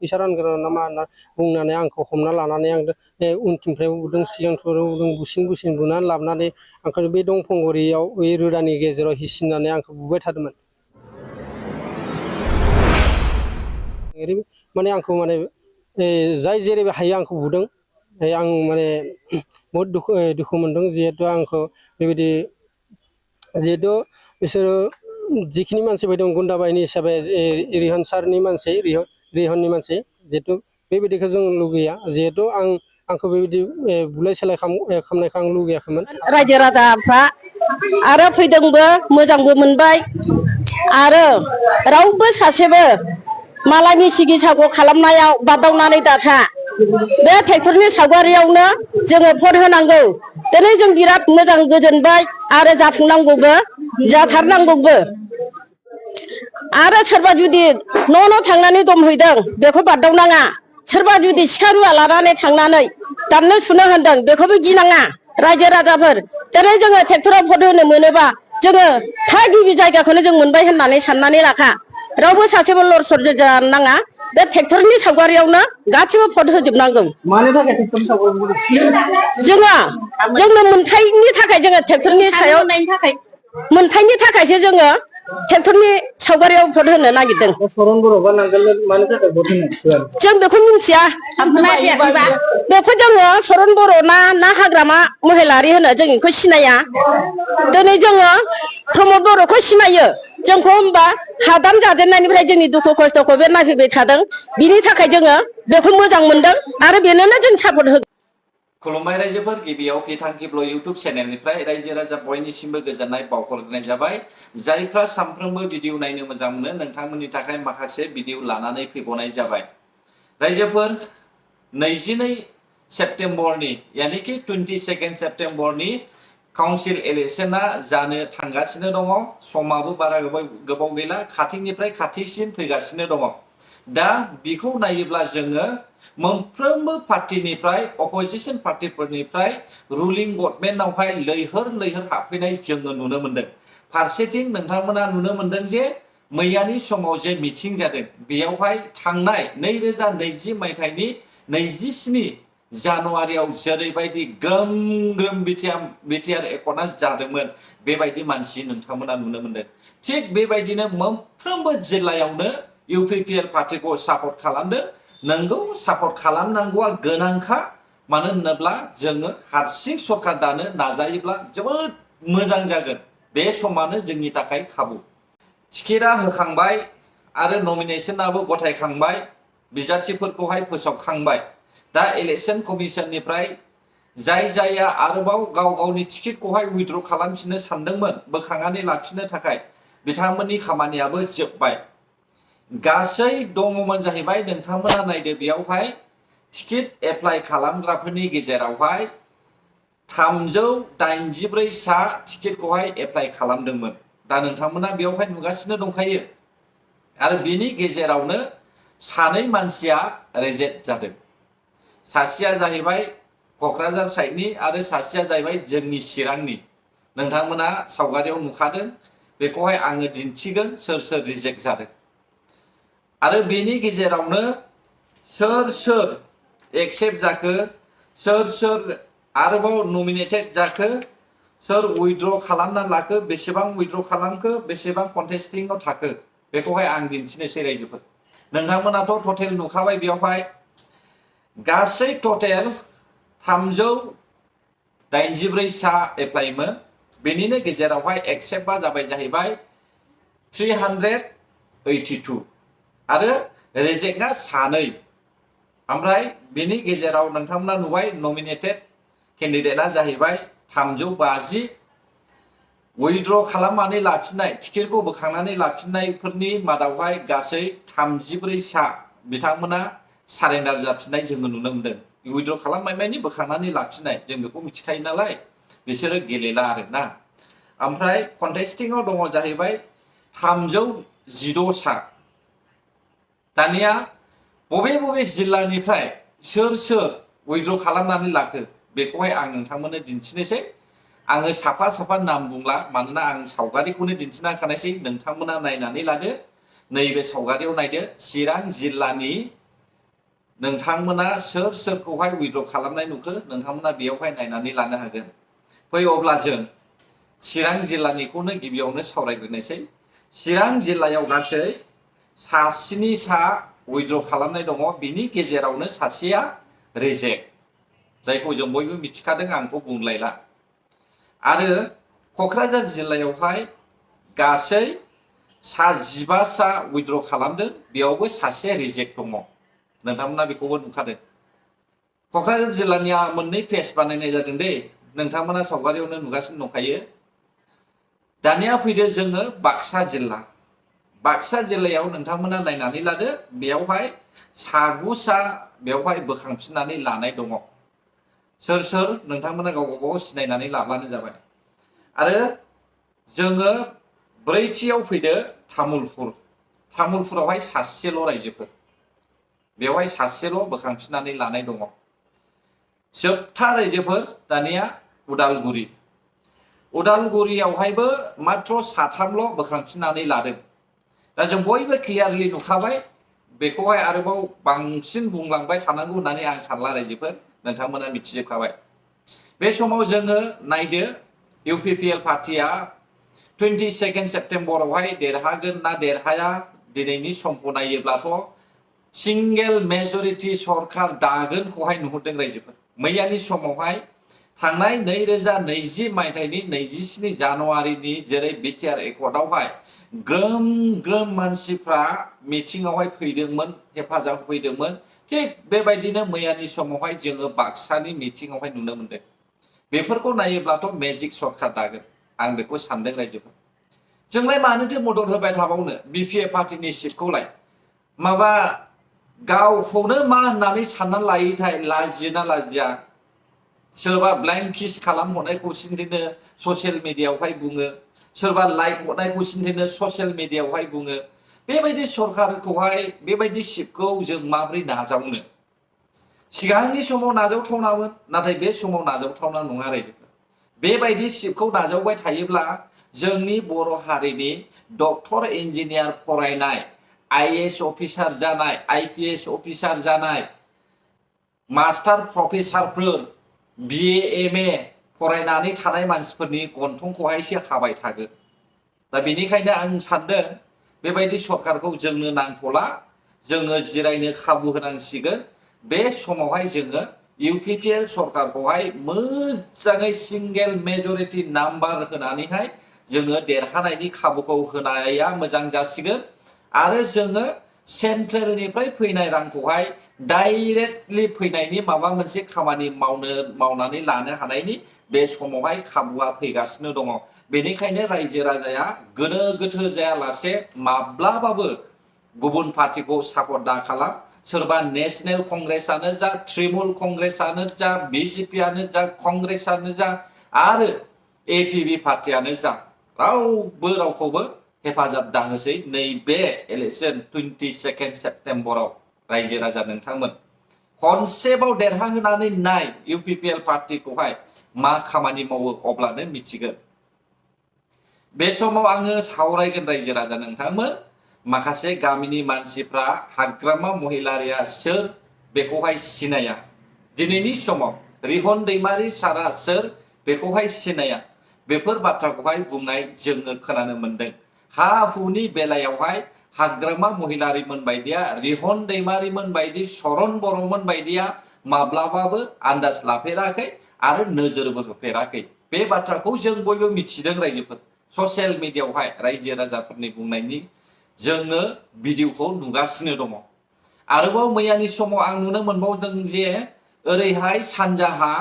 फैसा रानग्रा नामा होनना बुंनानै आंखौ हमना लानानै आं उनथिंनिफ्राय बुदों सिगांथिंनिफ्राय बुदों बुसिन बुनानै लाबोनानै आंखौ बे दंफांगुरियाव बे रोदानि गेजेराव हिसिननानै आंखौ बुबाय थादोंमोन। माने आंखौ माने जाय जेरै हायो आंखौ बुदों। आं माने बहुद दुखु मोनदों जिहेतु आंखौ बेबायदि जिहेतु बिसोरो जिखिनि मानसि बायदों गुन्दा बाहिनी हिसाबै रिहन सारनि मानसि रिहननि मानसि जिहेतु बेबायदिखौ जों लुगैया जिहेतु आंखौ बेबायदि बुलाय सोलाय खालामनायखौ आं लुगैयाखैमोन। रायजो राजाफ्रा आरो फैदोंबो मोजांबो मोनबाय आरो रावबो सासेबो मालायनि सिकित्साखौ खालामनायाव बादावनानै दाथा बे ट्रेक्टरनि सावगारियावनो जोङो भट होनांगौ। दिनै जों बिराद मोजां गोजोनबाय आरो जाफुंनांगौबो जाथारनांगौबो। आरो सोरबा जुदि न' थांनानै दमहैदों बेखौ बादावनाङा। सोरबा जुदि सिखा रुवा लानानै थांनानै दाननो सुनो होनदों बेखौबो गिनाङा रायजो राजाफोर। दिनै जोङो ट्रेक्टराव भट होनो मोनोबा जोङो थागिबि जायगाखौनो जों मोनबाय होननानै साननानै लाखा। रावबो सासेबो लर सर जानो नाङा। बे ट्रेक्टरनि सावगारियावनो गासिबो भट होजोबनांगौ। मानि थाखाय ट्रेक्टरनि सावगारि जोंनो मोनथायनि थाखाय जोङो ट्रेक्टरनि सायाव मोनथायनि थाखायसो जोङो ट्रेक्टरनि सावगारियाव भट होनो नागिरदों। सरन बर' बा नांगोल मानि थाखाय भट होनो जों बेखौ मिथिया। बेखौ जोङो सरन बर' ना हाग्रामा महिलारि होनो जों बेखौ सिनाया। दिनै जोङो प्रमद बर'खौ सिनायो। जोंखौ होनबा हादान जाजेननायनिफ्राय जोंनि दुखु खस्थ'खौ बे नायफैबाय थादों। बिनि थाखाय जोङो बेखौ मोजां मोनदों आरो बेनोनो जों सापर्ट होगोन। खुलुमबाय रायजोफोर, गिबियाव किटांकिब्ल इउटुब चेनेलनिफ्राय रायजो राजा बयनिसिमबो गोजोननाय बावहरग्रोनाय जाबाय। जायफ्रा सानफ्रोमबो भिडिअ नायनो मोजां मोनो नोंथांमोननि थाखाय माखासे भिडिअ लानानै फैबावनाय जाबाय। रायजोफोर, 22 सेप्तेम्बरनि यानिकि 22 सेप्तेम्बरनि काउन्सिल इलेक्शना जानो थांगासिनो दङ। समाबो बारा गोबाव गैला, खाथिनिफ्राय खाथिसिन फैगासिनो दङ। दा बेखौ नायोब्ला जोङो मोनफ्रोमबो पार्टिनिफ्राय अपोजिशन पार्टिफोरनिफ्राय रुलिं गभर्नमेन्टआवहाय लैहोर हाबफैनाय जोङो नुनो मोनदों। फारसेथिं नोंथांमोना नुनो मोनदों जे मैयानि समाव जे मिटिं जादों बेयावहाय थांनाय 2020 मायथाइनि 27 जानुवारियाव जेरैबायदि ग्रोम ग्रोम बिटिआर एकर्डआ जादोंमोन बेबायदि मानसि नोंथांमोना नुनो मोनदों। थिग बेबायदिनो मोनफ्रोमबो जिल्लायावनो इउपिपिएल पार्टिखौ सापर्ट खालामदों। नंगौ, सापर्ट खालामनांगौआ गोनांखा। मानो होनोब्ला जोङो हारसिं सरकार दानो नाजायोब्ला जोबोद मोजां जागोन। बे समानो जोंनि थाखाय खाबु। टिकेटआ होखांबाय आरो नमिनेसनाबो गथायखांबाय, बिजाथिफोरखौहाय फोसावखांबाय। दा इलेक्शन कमिशननिफ्राय जायहा आरोबाव गावनि टिकेटखौहाय उइथड्र खालामफिननो सानदोंमोन बोखांनानै लाफिननो थाखाय, बिथांमोननि खामानियाबो जोब्बाय। गासै दङमोन जाहैबाय, नोंथांमोना नायदो बेयावहाय टिकेट एप्लाइ खालामग्राफोरनि गेजेरावहाय 384 सा टिकेटखौहाय एप्लाइ खालामदोंमोन। दा नोंथांमोना बेयावहाय नुगासिनो दंखायो। आरो बेनि गेजेरावनो सानै मानसिया रिजेक्ट जादों। सासेया जाहैबाय क'क्राझार साइडनि आरो सासेया जाहैबाय जोंनि चिरांनि। नोंथांमोना सावगारियाव नुखादों, बेखौहाय आङो दिन्थिगोन सोर रिजेक्ट जादों। आरो बेनि गेजेरावनो सोर एक्सेप्ट जाखो, सोर आरोबाव नमिनेटेड जाखो, सोर उइथड्र खालामना लाखो, बेसेबां उइथड्र खालामखो, बेसेबां कन्टेस्टिंआव थाखो, बेखौहाय आं दिन्थिनोसै रायजोफोर। नोंथांमोनाथ' टटेल नुखाबाय बेयावहाय गासै टटेल 384 सा एप्लाइमोन। बेनिनो गेजेरावहाय एक्सेप्टआ जाहैबाय 382 आरो रिजेक्टआ सानै। ओमफ्राय बेनि गेजेराव नोंथांमोना नुबाय नमिनेटेड केन्डिडेटआ जाहैबाय 350। उइथड्र खालामनानै लाफिननाय, टिकेटखौ बोखांनानै लाफिननायफोरनि मादावहाय गासै 34 सा बिथांमोना सारेन्डार जाफिननाय जोङो नुनो मोनदों। उइथड्र खालामनाय मानि बोखांनानै लाफिननाय, जों बेखौ मिथिखायो नालाय, बिसोरो गेलेला आरोना। ओमफ्राय कन्टेस्टिंआव दङ जाहैबाय 316 सा। दानिया बबे जिल्लानिफ्राय सोर उइथड्र खालामनानै लाखो बेखौहाय आं नोंथांमोननो दिन्थिनोसै। आङो साफा नाम बुंला, मानोना आं सावगारिखौनो दिन्थिना होखानायसै। नोंथांमोना नायनानै लादो। नैबे सावगारियाव नायदो, चिरां जिल्लानि नोंथांमोना सोर सोरखौहाय उइद्र खालामनाय नुखो नोंथांमोना बेयावहाय नायनानै लानो हागोन। फै अब्ला जों चिरां जिल्लानिखौनो गिबियावनो सावरायग्रोनोसै। चिरां जिल्लायाव गासै 7 सा उइद्र खालामनाय दङ, बिनि गेजेरावनो सासेया रिजेक्ट, जायखौ जों बयबो मिथिखादों, आंखौ बुंलायला। आरो क'क्राझार जिल्लायावहाय गासै 15 सा उइद्र खालामदों, बेयावबो सासे रिजेक्ट दङ, नोंथांमोना बेखौबो नुखादों। क'क्राझार जिल्लानिया मोननै पेज बानायनाय जादों दे, नोंथांमोना सावगारियावनो नुगासिनो दंखायो। दानिया फैदो जोङो बाक्सा जिल्ला। बाक्सा जिल्लायाव नोंथांमोना नायनानै लादो, बेयावहाय 9 सा बेवहाय बोखांफिननानै लानाय दङ। सोर सोर नोंथांमोना गाव गावबागाव सिनायनानै लाब्लानो जाबाय। आरो जोङो ब्रैथियाव फैदो तामुलपुर। तामुलपुरावहाय सासेल' रायजोफोर, बेवहाय सासेल' बोखांफिननानै लानाय दङ। जोबथा रायजोफोर दानिया उदालगुरि। उदालगुरियावहायबो मात्र 3ल' बोखांफिननानै लादों। दा जों बयबो क्लियारलि नुखाबाय, बेखौहाय आरोबाव बांसिन बुंलांबाय थानांगौ होननानै आं सानला रायजोफोर, नोंथांमोना मिथिजोबखाबाय। बे समाव जोङो नायदो UPPL पार्टिया 22 सेप्तेम्बरावहाय देरहागोन ना देरहाया। दिनैनि समखौ नायोब्लाथ' सिंगेल मेजरिटी सरकार दागोनखौहाय नुहुरदों रायजोफोर। मैयानि समावहाय थांनाय 2020 मायथाइनि 27 जानुवारिनि जेरै बिटिआर एकर्डआवहाय ग्रोम ग्रोम मानसिफ्रा मिटिंआवहाय फैदोंमोन, हेफाजाब होफैदोंमोन, थिग बेबायदिनो मैयानि समावहाय जोङो बाक्सानि मिटिंआवहाय नुनो मोनदों। बेफोरखौ नायोब्लाथ' मेजिक सरकार दागोन, आं बेखौ सानदों रायजोफोर। जोंलाय मानोथो मदद होबाय थाबावनो BPF पार्टिनि सिटखौलाय? माबा गावखौनो मा होननानै साननानै लायोथाय, लाजियोना लाजिया? सोरबा ब्लाइन्ड किस खालामहरनायखौ सिन्थिनो ससियेल मिडियायावहाय बुङो, सोरबा लाइक हरनायखौ सिन्थिनो ससियेल मिडियायावहाय बुङो। बेबायदि सरकारखौहाय, बेबायदि सिटखौ जों माबोरै नाजावनो? सिगांनि समाव नाजावथावनामोन, नाथाय बे समाव नाजावथावना नङा रायजोफोर। बेबायदि सिटखौ नाजावबाय थायोब्ला जोंनि बर' हारिनि डक्टर इन्जिनियार फरायनाय, IAS अफिसार जानाय, IPS अफिसार जानाय, मास्टार प्रफेसारफोर, BA MA फरायनानै थानाय मानसिफोरनि गन्थंखौहायसो हाबाय थागोन। दा बेनिखायनो आं सानदों बेबायदि सरकारखौ जोंनो नांथ'ला, जोङो जिरायनो खाबु होनांसिगोन। बे समावहाय जोङो UPPL सरकारखौहाय मोजाङै सिंगेल मेजरिटी नाम्बार होनानैहाय जोङो देरहानायनि खाबुखौ होनाया मोजां जासिगोन। आरो जोङो सेन्ट्रेलनिफ्राय फैनाय रांखौहाय डाइरेक्टलि फैनायनि माबा मोनसे खामानि मावनानै लानो हानायनि बे समावहाय खाबुआ फैगासिनो दङ। बेनिखायनो रायजो राजाया गोनो गोथो जायालासे माब्लाबाबो गुबुन पार्टिखौ सापर्ट दा खालाम। सोरबा नेशनेल कंग्रेसआनो जा, तृणमूल कंग्रेसआनो जा, BJPआनो जा, कंग्रेसआनो जा, आरो APB पार्टियानो जा, रावबो रावखौबो हेफाजाब दाहोसै नैबे इलेक्शन 22 सेप्तेम्बराव। रायजो राजा नोंथांमोन खनसेबाव देरहाहोनानै नाय UPPL पार्टिखौहाय मा खामानि मावो, अब्लानो मिथिगोन। बे समाव आङो सावरायगोन रायजो राजा नोंथांमोन, माखासे गामिनि मानसिफ्रा हाग्रामा महिलारिया सोर बेखौहाय सिनाया। दिनैनि समाव रिहन दैमारि सारा सोर बेखौहाय सिनाया। बेफोर बाथ्राखौहाय बुंनाय जोङो खोनानो मोनदों। हा हुनि बेलायावहाय हाग्रामा महिलारिमोन बायदिया, रिहन दैमारिमोन बायदि, सरन बर'मोन बायदिया माब्लाबाबो आन्दाज लाफेराखै आरो नोजोरबो होफेराखै। बे बाथ्राखौ जों बयबो मिथिदों रायजोफोर। ससियेल मिडियायावहाय रायजो राजाफोरनि बुंनायनि जोङो भिडिअखौ नुगासिनो दङ। आरोबाव मैयानि समाव आं नुनो मोनबावदों जे ओरैहाय सानजाहा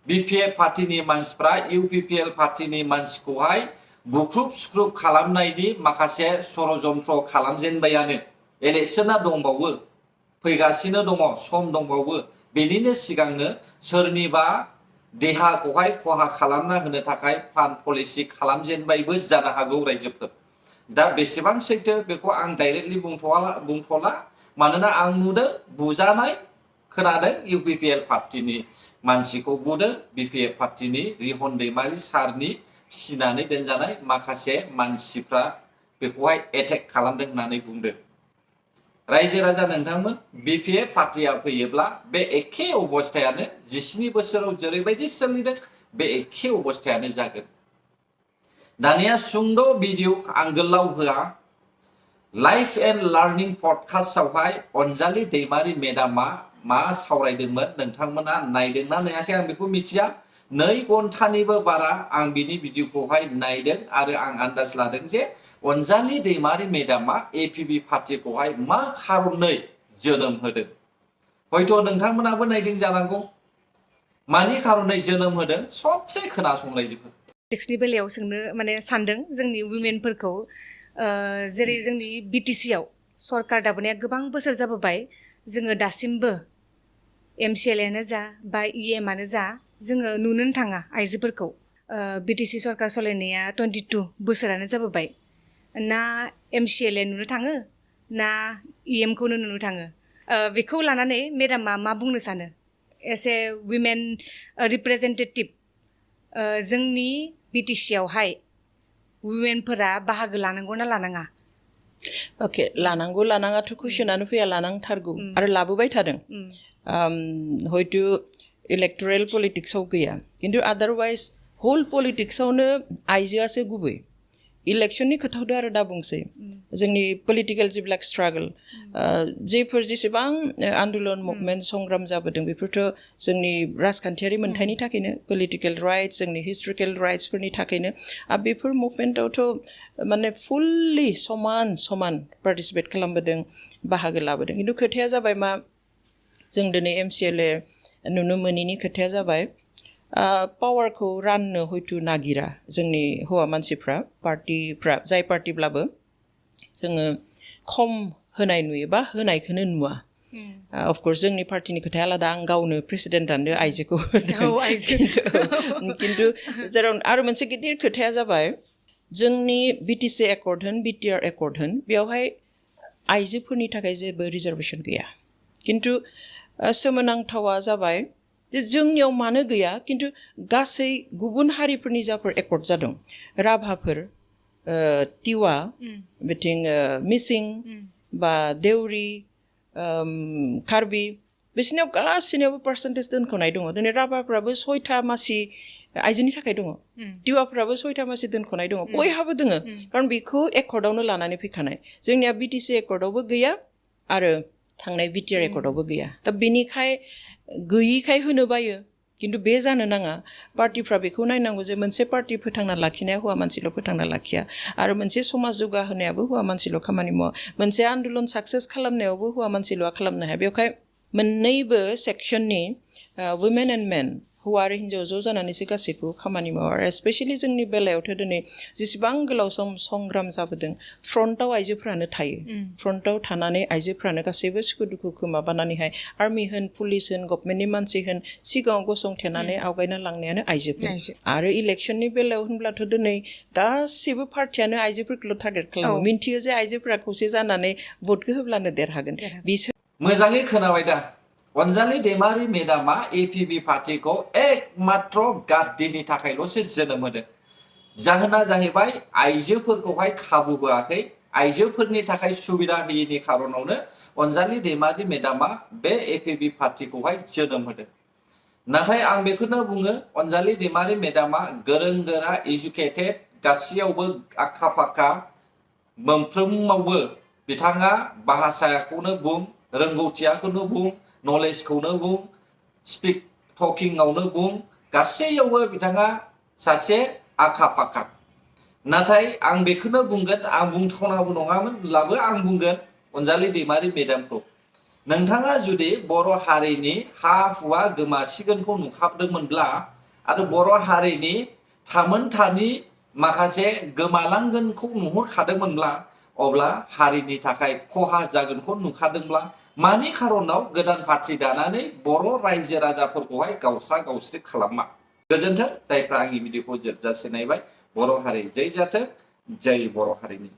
BPF पार्टिनि मानसिफ्रा UPPL पार्टिनि मानसिखौहाय बुख्रुब सुख्रुब खालामनायनि माखासे षड़यन्त्र खालामजेनबायानो। इलेक्शना दंबावो, फैगासिनो दङ, सम दंबावो। बेनिनो सिगांनो सोरनिबा देहाखौहाय खहा खालामना होनो थाखाय प्लान पलिसि खालामजेनबायबो जानो हागौ रायजोफोर। दा बेसेबां सैथो बेखौ आं डाइरेक्टलि बुंथ'ला, मानोना आं नुदों बुजानाय खोनादों UPPL पार्टिनि मानसिखौ बुदों, BPF पार्टिनि रिहन दैमारि सारनि फिसिनानै दोनजानाय माखासे मानसिफ्रा बेखौहाय एटेक खालामदों होननानै बुंदों। रायजो राजा नोंथांमोन BPF पार्टिया फैयोब्ला बे एखे अबस्थायानो 17 बोसोराव जेरैबायदि सोलिदों बे एखे अबस्थायानो जागोन। दानिया सुंद' भिडिअ आं गोलाव होआ लाइफ एन्ड लार्निं पडकास्टआवहाय अनजालि दैमारि मेडामा मा सावरायदोंमोन नोंथांमोना नायदोंना नायाखै आं बेखौ मिथिया। 2 घन्टानिबो बारा आं बिनि भिडिअखौहाय नायदों आरो आं आन्दाज लादों जे अनजालि दैमारि मेडामा APB पार्टिखौहाय मा खारनै जोनोम होदों। हयथ' नोंथांमोनाबो नायदों जानांगौ मानि खारनै जोनोम होदों ससे खोनासंलायजोबो। पलिटिक्सनि बेलायाव सोंनो माने सानदों जोंनि वुमेनफोरखौ जेरै जोंनि BTC आव सरकार दाबोनाया गोबां बोसोर जाबोबाय जोङो दासिमबो MCLAनो जा बा EM आनो जा जोङो नुनोनो थाङा आइजोफोरखौ BTC सरकार सालायनाया 22 बोसोरानो जाबोबाय ना MCLA नुनो थाङो ना EM खौनो नुनो थाङो बेखौ लानानै मेडामा मा बुंनो सानो एज ए वुमेन रिप्रेजेन्टेटिभ जोंनि BTC आवहाय वुमेनफोरा बाहागो लानांगौ ना लानाङा? अके लानांगौ लानाङाथ' कुइसनानो फैया लानांथारगौ आरो लाबोबाय थादों हयथ' इलेक्टरेल पलिटिक्सआव गैया खिन्थु आदारवाइज होल पलिटिक्सआवनो आइजोआसो गुबै इलेक्शननि खोथावदो आरो दा बुंसै जोंनि पलिटिकेल जेब्ला स्ट्रागल जेफोर जेसेबां आन्दलन मुभमेन्ट संग्राम जाबोदों बेफोरथ' जोंनि राजखान्थियारि मोन्थायनि थाखायनो पलिटिकेल राइट्स जोंनि हिस्टरिकेल राइट्सफोरनि थाखायनो आरो बेफोर मुभमेन्टआवथ' माने फुल्लि समान पार्टिसिपेट खालामबोदों बाहागो लाबोदों खिन्थु खोथाया जाबाय मा जों दिनै MCLA नुनो मोनैनि खोथाया जाबाय पावारखौ राननो हयथ' नागिरा जोंनि हौवा मानसिफ्रा पार्टिफ्रा जाय पार्टिब्लाबो जोङो खम होनाय नुयो बा होनायखौनो नुवा अफकर्स जोंनि पार्टिनि खोथाया आलादा आं गावनो प्रेसिडेन्टआनो आइजोखौ खिन्थु जेराव आरो मोनसे गिदिर खोथाया जाबाय जोंनि BTC एकर्ड होन BTR एकर्ड होन बेवहाय आइजोफोरनि थाखाय जेबो रिजार्भेसन गैया खिन्थु सोमोनांथावा जाबाय जे जोंनियाव मानो गैया खिन्थु गासै गुबुन हारिफोरनि जाफोर एकर्ड जादों राभाफोर तिवा बिथिं मिसिं बा देउरि कार्बि बिसोरनियाव गासैनियावबो पार्सेन्टेज दोनख'नाय दङ दिनै राभाफ्राबो 6था मासि आइजोनि थाखाय दङ तिवाफ्राबो 6था मासि दोनख'नाय दङ बयहाबो दोङो खारन बेखौ एकर्डआवनो लानानै फैखानाय जोंनिया BTC एकर्डआवबो गैया आरो थांनाय BTR एकर्डआवबो गैया दा बेनिखाय गैयिखाय होनो बायो खिन्थु बे जानो नाङा पार्टिफ्रा बेखौ नायनांगौ जे मोनसे पार्टि फोथांना लाखिनाया हौवा मानसिल' फोथांना लाखिया आरो मोनसे समाज जौगाहोनायाबो हौवा मानसिल' खामानि मावा मोनसे आन्दलन साक्सेस खालामनायावबो हौवा मानसिल'आ खालामनो हाया बेवहाय मोननैबो सेक्सननि वुमेन एन्ड मेन हौवा आरो हिन्जाव ज' जानानैसो गासैखौबो खामानि मावो आरो स्पेसियेलि जोंनि बेलायावथ' दिनै जेसेबां गोलाव सम संग्राम जाबोदों फ्रन्टआव आइजोफ्रानो थायो फ्रन्टआव थानानै आइजोफ्रानो गासैबो सुखु दुखुखौ माबानानैहाय आर्मि होन पुलिस होन गभर्नमेन्टनि मानसि होन सिगाङाव गसंथेनानै आवगायना लांनायानो आइजोफोर आरो इलेक्शननि बेलायाव होनब्लाथ' दिनै गासैबो पार्टियानो आइजोफोरखौल' टार्गेट खालामो मिन्थियो जे आइजोफोरा खौसे जानानै भटखौ होब्लानो देरहागोन बिसोर मोजाङै खोनाबाय दा अनजालि दैमारि मेडामा APB पार्टिखौ एकमात्र गाद्दिनि थाखायल'सो जोनोम होदों जाहोना जाहैबाय आइजोफोरखौहाय खाबु होआखै आइजोफोरनि थाखाय सुबिदा होयैनि खारनावनो अनजालि दैमारि मेडामा बे APB पार्टिखौहाय जोनोम होदों नाथाय आं बेखौनो बुङो अनजालि दैमारि मेडामा गोरों गोरा एजुकेटेड गासैयावबो आखा फाखा मोनफ्रोमावबो बिथाङा भाषाखौनो बुं रोंगौथियाखौनो बुं नलेजखौनो बुं स्पिक टकिंआवनो बुं गासैयावबो बिथाङा सासे आखा फाखा नाथाय आं बेखौनो बुंगोन आं बुंथावनाबो नङामोनब्लाबो आं बुंगोन अनजालि दैमारि मेडामखौ नोंथाङा जुदि बर' हारिनि हा हुआ गोमासिगोनखौ नुखाबदोंमोनब्ला आरो बर' हारिनि थामोनथानि माखासे गोमालांगोनखौ नुहुरखादोंमोनब्ला अब्ला हारिनि थाखाय खहा जागोनखौ नुखादोंब्ला मानि खारनाव गोदान पार्टि दानानै बर' रायजो राजाफोरखौहाय गावस्रा गावस्रि खालामा गोजोन्थों जायफ्रा आंनि भिडिअखौ जोबजासे नायबाय बर' हारि जै जाथों जै बर' हारिनि